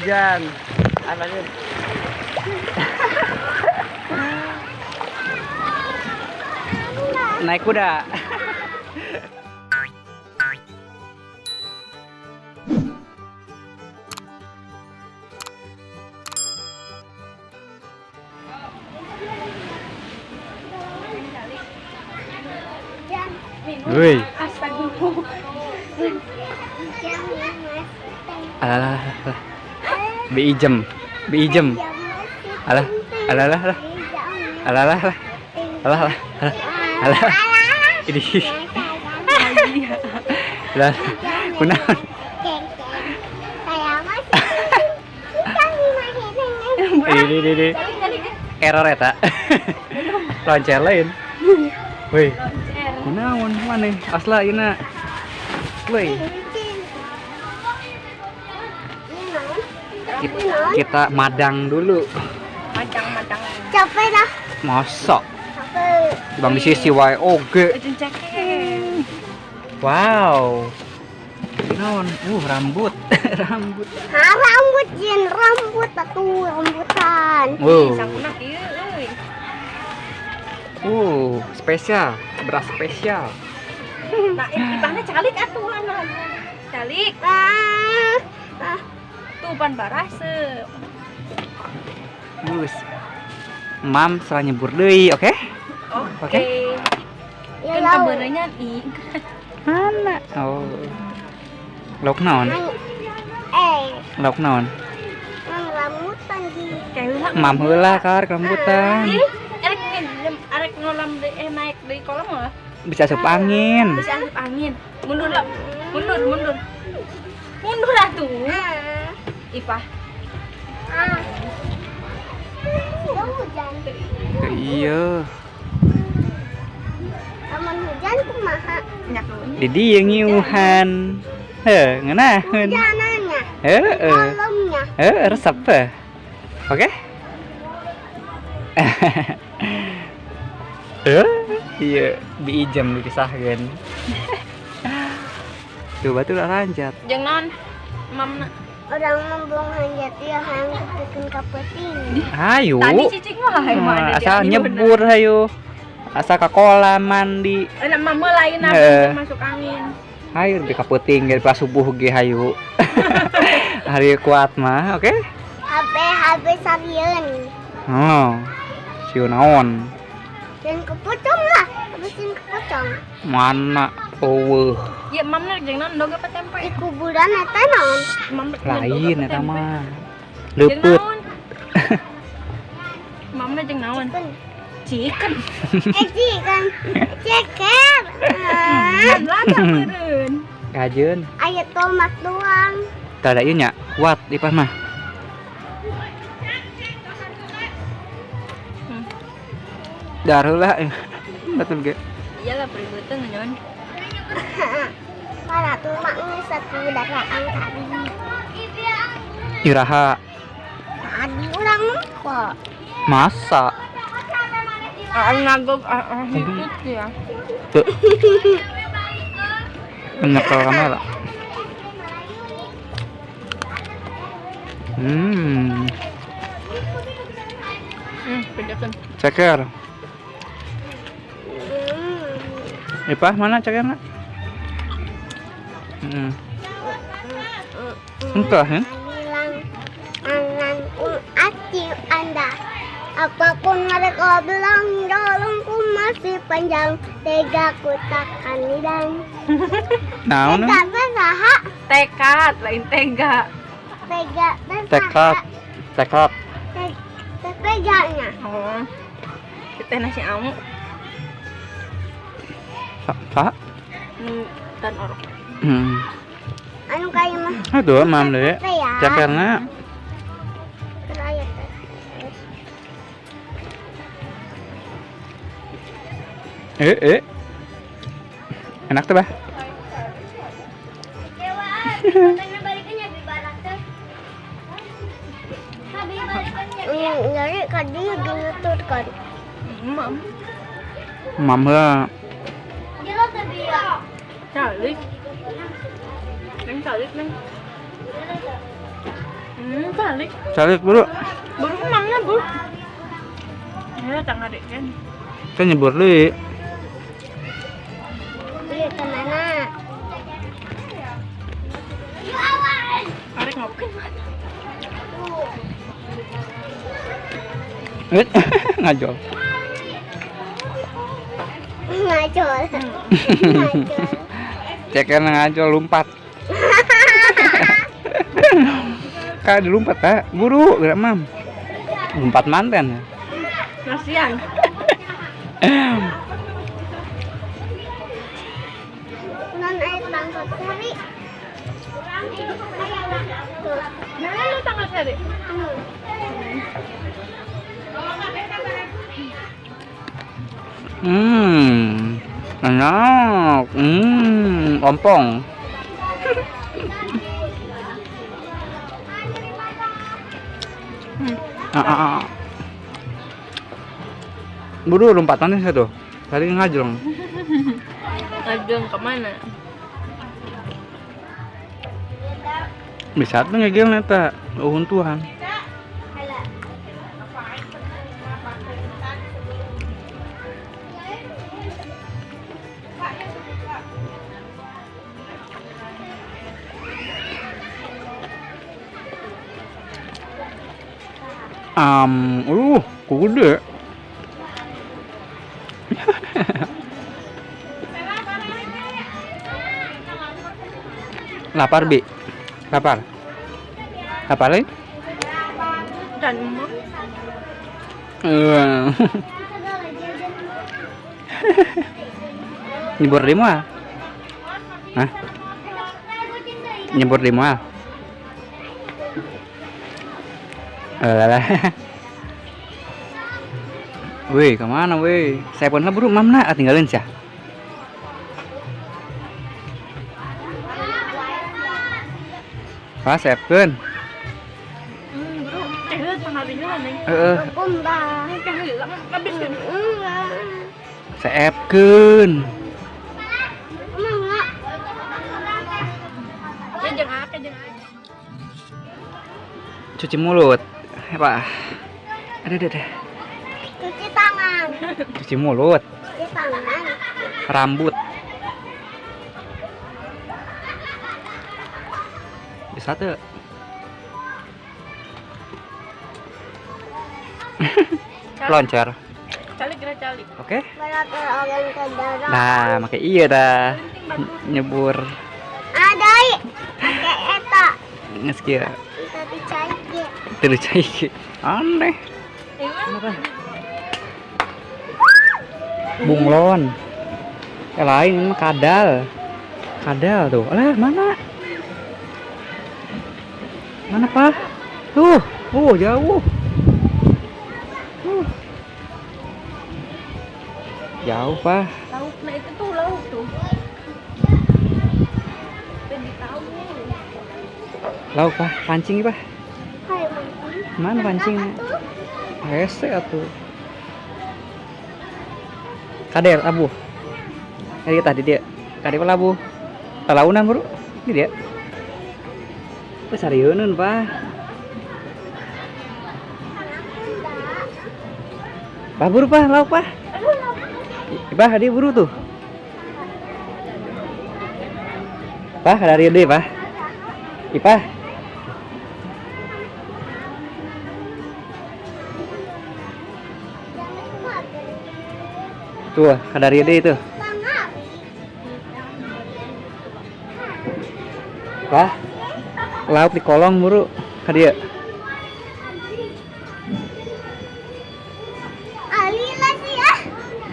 Hujan. Apa sih? Naik kuda. Woi. Alah, alah. Biijem, biijem. Alah, alah, alah, alah. Alah, alah, alah. Alah, alah, alah. Ini. Lah, kunaon? Ini. Error eta. Loncer lain. Woi. Kunaon maneh? Asla ayeuna. Woi. Kita madang dulu. Madang-madang. Capek dah. Masa? Capek. Bang di sisi wae oge. Wow. Naon? Rambut. Rambut. Ha, rambut jin, rambut atuh, rambutan. Wow. Sangkuna kieu euy. Spesial, beras spesial. Nah, ipahna calik atuh anak. Calik. Tuh pan barase. Bus. Mam serah nyebur deui, oke? Oke. Kan kabarnya i. Mana? Oh. Lauk naon? Lauk naon? Rambutan di. Mam heula kar rambutan. Arek ngolam naik di kolam lah. Bisa asup angin. Bisa asup angin. Mundur lah. Mundur, mundur. Mundur lah tuh. Ipah. Hujan. Iya. Amun hujan kumaha? Di dieu ngiuhan. Heuh, ngeunaheun. Hujanannya. Heeh. Kolamnya. Heuh, resep teh. Oke? Iya, biijem dipisahkeun. Tuh batu udah lanjat. Jeung naon? Mamna. Orang membuang hanjat ya hayang kepekeun ka peuting. Hayu. Tadi cicing mah asal nyebur hayu. Asal ka kolam mandi. Enak mama lain masuk angin. Hayu di ka peuting ge pas subuh ge hayu. Hari kuat mah, oke? HP sarieun. Oh. Sieu naon? Dan kepocong lah, habisin kepocong. Mana? Eueuh. Ya mamna jeung naon endog apa tempe? Di kuburan eta naon? Lain eta mah. Leupeut. Mamna jeung naon? Chicken. Chicken. Ceker. Kan lada meureun. Kajeun. Aya tomat doang. Tah da ieu nya, kuat ipah mah. Dar heula. Betul ge. Iyalah peributan nyon. Para tuh mak satu daraan tadi. Iraha. Tadi urang kok. Masa? Ngagog ikut ya. Tuh. Nyekel kamera. Bedakan. Ceker. Ipah mana cekerna? Entah ya. Anda apapun mereka bilang, jalanku masih panjang, tega ku takkan hilang. Naon? Tega saha? Tekad lain tega. Tega tekad. Tekad. Teganya. Oh. Kita nasi amu. Sa? Dan orok. Anu kayak mah. Aduh, mam deh. Cekerna. Enak tuh, bah. Dari tadi genutur kan. Mam. Mam lah. Calik. Neng calik neng. Balik. Calik buru. Buru mana bu? Ya tangga dek kan. Kan nyebur deh. Iya kemana? Arek ngopi. Ngajol. Ngajol. Ceker ngajol lompat. Kak dilompat tak? Buru gerak mam. Lompat manten. Kasihan. Non air tangkap sari. Nah, lu tangkap sari. Enak. Ompong. Buru lompatannya satu. Tadi ngajlong. Ngajlong kemana? Bisa tuh ngegel neta, uhuntuhan. Gede. Lapar bi, lapar, lapar lagi? Dan Nyebur di mana? Hah? Nyebur di mana? Alah. Weh, kemana weh? Saya pun lah buru mamna, tinggalin sih. Pak, sepkeun. Bro, Heeh. Seepkeun. Cuci mulut. Pak. Ada. Cuci tangan. Cuci mulut. Cuci tangan. Rambut. Bisa tuh. Loncar. Calik kira calik. Oke. Nah, make iya dah. Nyebur. Adai. Make eta. Geus kieu. Teu dicai. Aneh. Kenapa? Bunglon. Lain ini mah kadal. Kadal tuh. Alah, mana? Mana, Pak? Tuh, oh jauh. Jauh, Pak. Lauk, nah itu tuh lauk tuh. Lauk, Pak. Pancing, Pak. Mana pancingnya? Hese atuh. Kader abu. Ini tadi dia. Kader labu. Talaunan, Bro. Ini dia. Wah, sarieun, Pak. Pak buru, Pak, lauk, Pak. Pak, dia buru tuh. Pak, dari dia, Pak. Ipah. Tuh, dari dia itu. Pak, lauk di kolong buru, ka dia.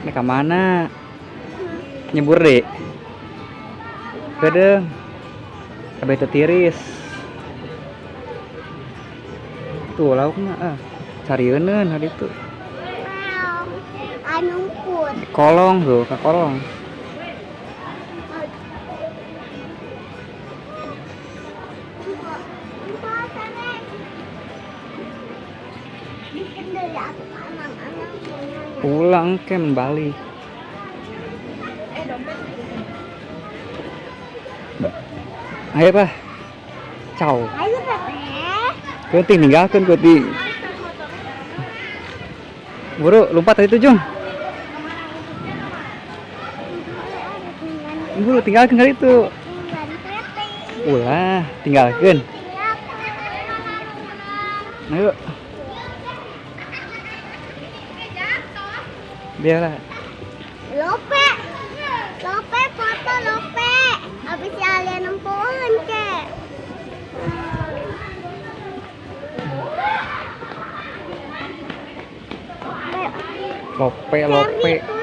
Ini ke mana? Nyebur deh. Kedeng. Kabeh teu tiris. Tuh laukna ah. Carieuneun hari itu. Kolong tuh, ke kolong. Pulang kem balik. Ayo, Pak. Ciao. Ayo, Pak. Keuting ninggalkeun keuting. Buru lompat tadi tuh, Jung. Buru tinggalkeun kali itu. Ulah, tinggalkeun. Ayo. Biarlah. Lope. Lope foto lope. Habis si Alia nempoan ke. Lope, lope.